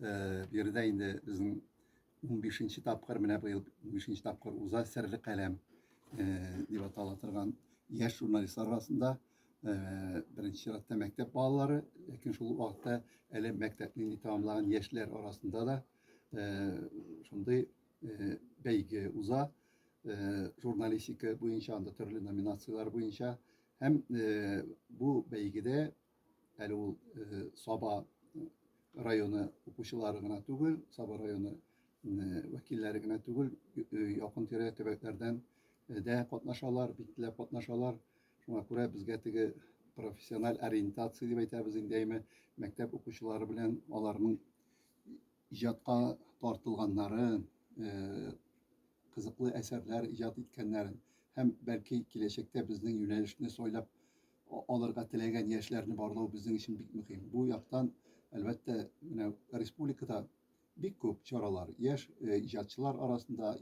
Биредә инде безнең 15 тапкыр, менә быел 15 тапкыр уза Серле каләм дип атала торган яшь журналистлар арасында беренче чиратта мәктәп балалары, ләкин шул ук вакытта әле мәктәпне инде тәмамлаган яшьләр арасында да шундый бәйге уза. Журналистика буенча, анда төрле номинацияләр буенча һәм бу бәйгедә Әле ул Саба районы укучылары гына түгел, Саба районы вәкилләре генә түгел, якын-тирә төбәкләрдән дә катнашалар, бик теләп катнашалар. Шуңа күрә безгә теге профессиональ ориентация дип әйтәбез инде, әйме, мәктәп укучылары белән аларның иҗатка тартылганнарын, кызыклы әсәрләр иҗат иткәннәрен һәм бәлки киләчәктә безнең юнәлешне сайлап алырга теләгән яшьләрне барлау безнең өчен бик мөһим. Бу яктан, әлбәттә, менә республикада бик күп чаралар яшь иҗатчылар арасында.